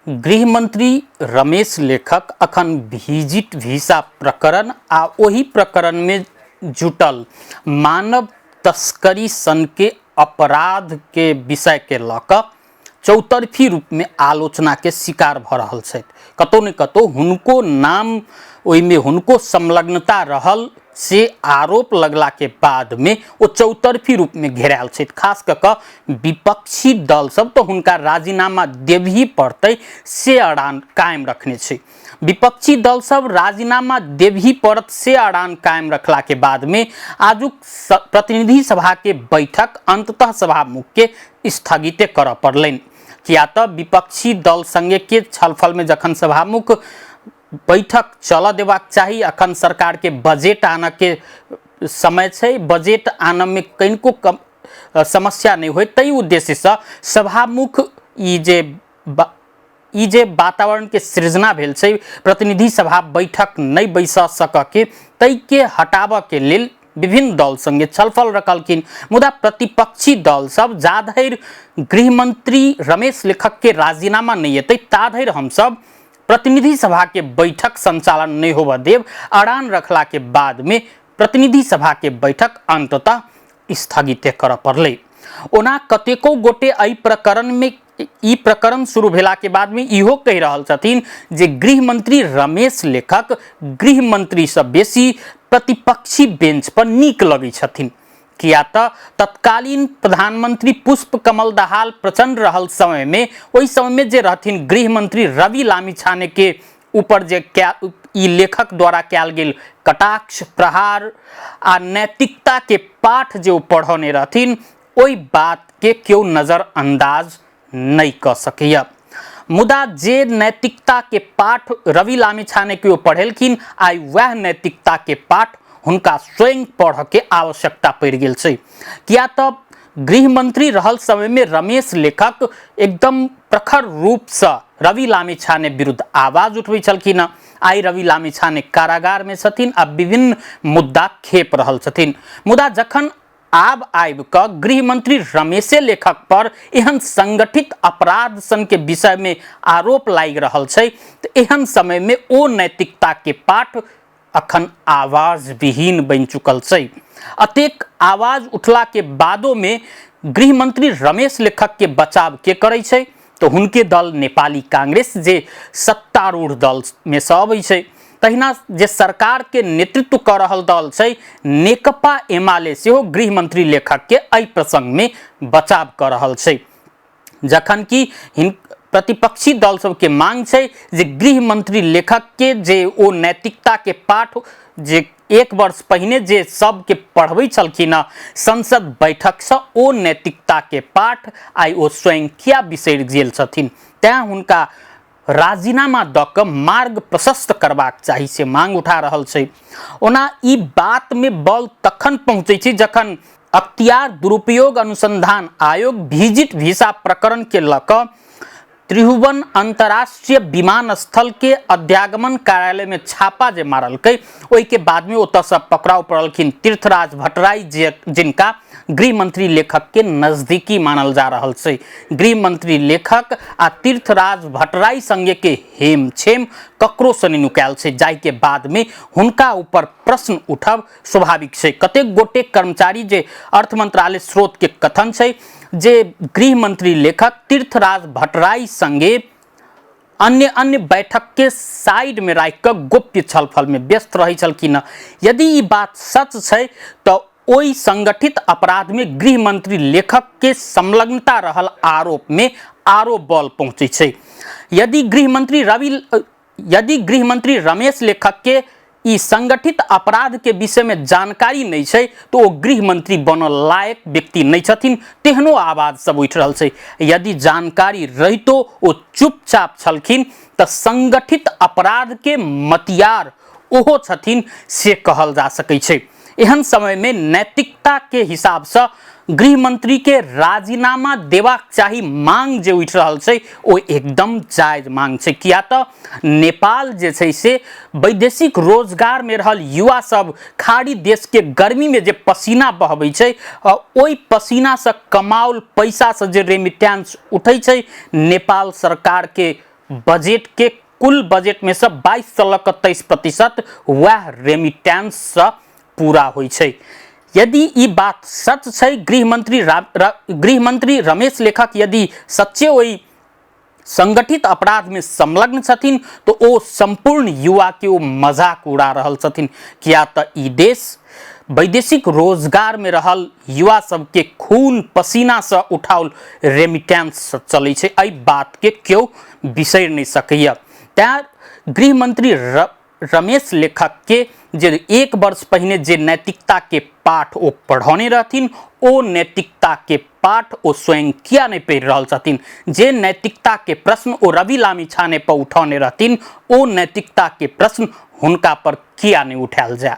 गृहमंत्री रमेश लेखक अखन भिजिट वीसा प्रकरण आ ओहि प्रकरण में जुटल मानव तस्करी सन के अपराध के विषय के लऽ कऽ चौतरफी रूप में आलोचना के शिकार भऽ रहल छथि। कतौ ने कतौ हुनको नाम ओहिमे हुनको संलग्नता रहल से आरोप लगला के बाद में ओ चौतरफी रूप में घेरायल छथि। खास कऽ कऽ विपक्षी दल सब तऽ हुनका राजीनामा देबही पड़तै से अड़ान कायम रखने छै। विपक्षी दल सब राजीनामा देबही पड़त से अड़ान कायम रखला के बाद में आजुक प्रतिनिधि सभा के बैठक अंततः सभामुख के स्थगिते करऽ पड़लनि। किया तऽ विपक्षी दल संगे के छलफल में जखन सभामुख बैठक चलऽ देबाक चाही, अखन सरकार के बजट आनऽ के समय छै, बजट आनऽ में कनिको कम समस्या नहि होय ताहि उद्देश्यसँ सभामुख ई जे वातावरण के सृजना भेल छै प्रतिनिधि सभा बैठक नहि बैस सकऽ के, ताहिके हटाबऽ के लेल विभिन्न दल संगे छलफल रखलखिन। मुदा प्रतिपक्षी दल सब जाधरि गृहमंत्री रमेश लेखक के राजीनामा नहि एतै ताधरि हमसब प्रतिनिधि सभा के बैठक संचालन नहीं होबऽ देब अड़ान रखला के बाद में प्रतिनिधि सभा के बैठक अंततः स्थगित करऽ पड़लै। ओना कतेको गोटे एहि प्रकरण में ई प्रकरण शुरू भेला के बाद में इहो कहि रहल छथिन जे गृहमंत्री रमेश लेखक गृहमंत्री से बेसी प्रतिपक्षी बेंच पर नीक लगै छथिन। किया तऽ तत्कालीन प्रधानमंत्री पुष्प कमल दाहाल प्रचंड रहल समय में ओहि समय में जे रहथिन गृहमंत्री रवि लामिछाने के ऊपर जे ई लेखक द्वारा कयल गेल कटाक्ष प्रहार आ नैतिकता के पाठ जे ओ पढ़ौने रहथिन ओहि बात के केओ नजरअंदाज नहि कऽ सकैया। मुदा जे नैतिकता के पाठ रवि लामिछाने के ओ पढ़ेलखिन आइ वएह नैतिकता के पाठ हुनका स्वयं पढ़ऽ के आवश्यकता पड़ि गेल छै। किया तऽ गृहमंत्री रहल समय में रमेश लेखक एकदम प्रखर रूप से रवि लामिछाने विरुद्ध आवाज उठबै छलखिन हँ। आइ रवि लामिछाने कारागार में छथिन आ विभिन्न मुद्दा खेप रहल छथिन। मुदा जखन आब आबि कऽ गृहमंत्री रमेशे लेखक पर एहन संगठित अपराध सन के विषय में आरोप लागि रहल छै तऽ एहन समय में ओ नैतिकता के पाठ अखन आवाज विहीन बनि चुकल छै। अतेक आवाज उठला के बादो में गृहमंत्री रमेश लेखक के बचाव के करै छै तऽ हुनके दल नेपाली कांग्रेस जे सत्तारूढ़ दल में से अबै छै। तहिना जे सरकार के नेतृत्व कऽ रहल दल छै नेकपा एमाले सेहो गृहमंत्री लेखक के एहि प्रसंग में बचाव कऽ रहल छै। जखन कि प्रतिपक्षी दल सबके मांग छै जे गृहमंत्री लेखक के जे ओ नैतिकता के पाठ जे एक वर्ष पहिने जे सबके पढ़बै छलखिन हँ संसद बैठक से ओ नैतिकता के पाठ आइ ओ स्वयं किया बिसरि गेल छथिन, तैं हुनका राजीनामा दऽ कऽ मार्ग प्रशस्त करबाक चाही से मांग उठा रहल छै। ओना ई बात में बल तखन पहुंचै छै जखन अख्तियार दुरुपयोग अनुसंधान आयोग भिजिट वीसा प्रकरण के लऽ कऽ त्रिभुवन अंतर्राष्ट्रीय विमानस्थल के अध्यागमन कार्यालय में छापा जे मारलकै ओहि के बाद में ओतऽ से पकड़ाव पड़लखिन तीर्थराज भट्टराई जिनका गृहमंत्री लेखक के नजदीकी मानल जा रहल छै। गृहमंत्री लेखक आ तीर्थराज भट्टराई संगे के हेम छेम ककरो से नहीं नुकायल छै, जाहि के बाद में हुनका ऊपर प्रश्न उठब स्वाभाविक छै। कतेक गोटे कर्मचारी जे अर्थ मंत्रालय स्रोत के कथन छै जे गृहमंत्री लेखक तीर्थराज भट्टराई संगे अन्य अन्य बैठक के साइड में राखि कऽ गोप्य छलफल में व्यस्त रहै छलखिन हँ। यदि ई बात सच छै तऽ ओहि संगठित अपराध में गृहमंत्री लेखक के संलग्नता रहल आरोप में आरो बल पहुंचै छै। यदि गृहमंत्री रमेश लेखक के ई संगठित अपराध के विषय में जानकारी नहीं छै तो ओ गृहमंत्री बनल लायक व्यक्ति नहीं छथिन, तेहनो आवाज सब उठि रहल छै। यदि जानकारी रहितो ओ चुपचाप छलखिन तऽ संगठित अपराध के मतियार ओहो छथिन से कहल जा सकै छै। एहन समय में नैतिकता के हिसाब से गृहमंत्री के राजीनामा देबाक चाही मांग जे उठि रहल छै ओ एकदम जायज मांग छै। किया तऽ नेपाल जे छै से वैदेशिक रोजगार में रहल युवा सब खाड़ी देश के गर्मी में जे पसीना बहबै छै ओहि पसीना से कमाओल पैसा से जे रेमिटेंस उठै छै नेपाल सरकार के बजट के कुल बजट में से 22 से लऽ कऽ 23% वएह रेमिटेंस से पूरा होइ छै। यदि ई बात सच छै, गृहमंत्री रमेश लेखक यदि सच्चे ओहि संगठित अपराध में संलग्न छथिन तो ओ संपूर्ण युवा के ओ मजाक उड़ा रहल छथिन, किया तऽ ई देश वैदेशिक रोजगार में रहल युवा सबके खून पसीना से उठाओल रेमिटेंस से चलै छै। एहि बात के केओ बिसरि नहि सकैया। तैं गृहमंत्री रमेश लेखक के जे एक वर्ष पहिने जे नैतिकता के पाठ ओ पढ़ौने रहथिन, ओ नैतिकता के पाठ ओ स्वयं किया नहि पढ़ि रहल छथिन? जे नैतिकता के प्रश्न ओ रवि लामिछाने पर उठौने रहथिन, ओ नैतिकता के प्रश्न हुनका पर किया नहि उठायल जाय?